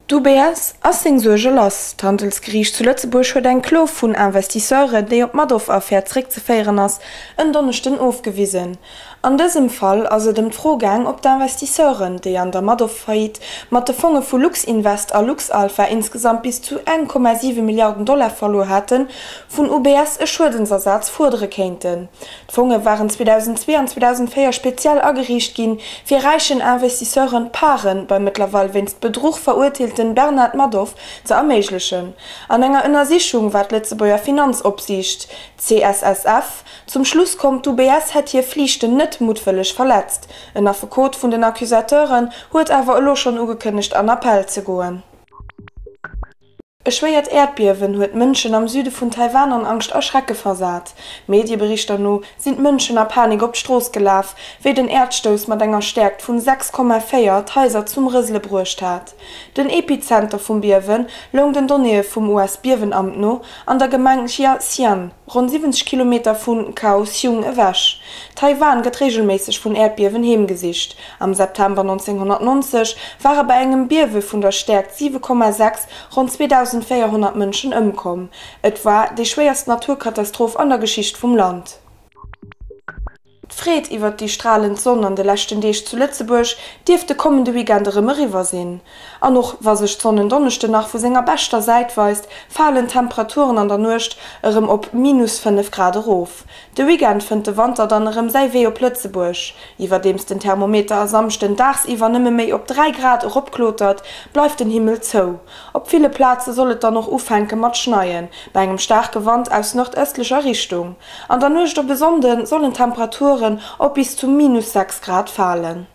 D'UBS ass seng Suerge lass. D'Handelsgeriicht zu Lëtzebuerg huet eng Klo vun Investisseuren, déi op d'Madoff-Affär zréckzeféieren ass, en Donneschden ofgewisen. An dësem Fall ass et ëm d'Fro gaang, ob d'Investisseuren, déi an der Madoff-Faillite mat de Fonge vu Luxinvest a Luxalpha insgesamt bis zu 1,7 Milliarden Dollar verluer haten, vun UBS e Schuedensersaz fuerdere kéinten. D'Fonge waren 2002 an 2004 speziell ageriicht ginn, fir räichen Investisseuren d'Pare beim mëttlerweil wéinst Bedruch verurteelten Bernard Madoff ze erméiglechen. An enger Ënnersichung war d'Lëtzebuerger Finanzopsiicht, CSSF, zum Schluss komm, d'UBS hätt hir Flichten net muttwëlleg verletzt. En Affekot vun den Accusateuren huet awer elo schonn ugekënnegt an Appell ze goen. E schwéiert Äerdbiewen huet d'Mënschen am Süde vun Taiwan an Angscht a Schrecke versat. Medieberichter no sinn d'Mënschen a Panik op d'Strooss gelaf, wéi den Äerdstouss mat enger Stäerkt vun 6,4 d'Haiser zum Rësele bruecht hat. Den Epizenter vum Biewe loung den Donnéeë vum US-Biewenamt no an der Gemeng Jiaxian, ronn 70 Kilometer vu Kaohsiung ewech. Taiwan gëtt reegelméisseg vun Äerdbiewen heemgesicht. Am September 1990 ware bei engem Biewe vun der Stäerkt 7,6 ronn 2.400 Mënschen ëmkomm. Et war déi schwéierst Naturkatastroph an der Geschicht vum Land. D'Freed iwwert déi stralend Sonn an de leschten Deeg zu Lëtzebuerg dierft de kommende Weekend erëm eriwwer sinn. An och wa sech d'Sonn en Donneschden nach vu senger beschter Säit weist, falen d'Temperaturen an der Nuecht erëm op minus 5 Grad erof. De Weekend fënnt de Wanter dann erëm säi Wee op Lëtzebuerg. Iwwerdeems den Thermometer e Samschden daagsiwwer nëmme méi op 3 Grad eropklotert, bleift den Himmel zou. Op ville Plaze soll et dann och ufänke mat schneien, bei engem staarke Wand aus nordëstlecher Richtung. An der Nuecht op e Sonnde sollen d'Temperaturen op bis zu minus 6 Grad falen.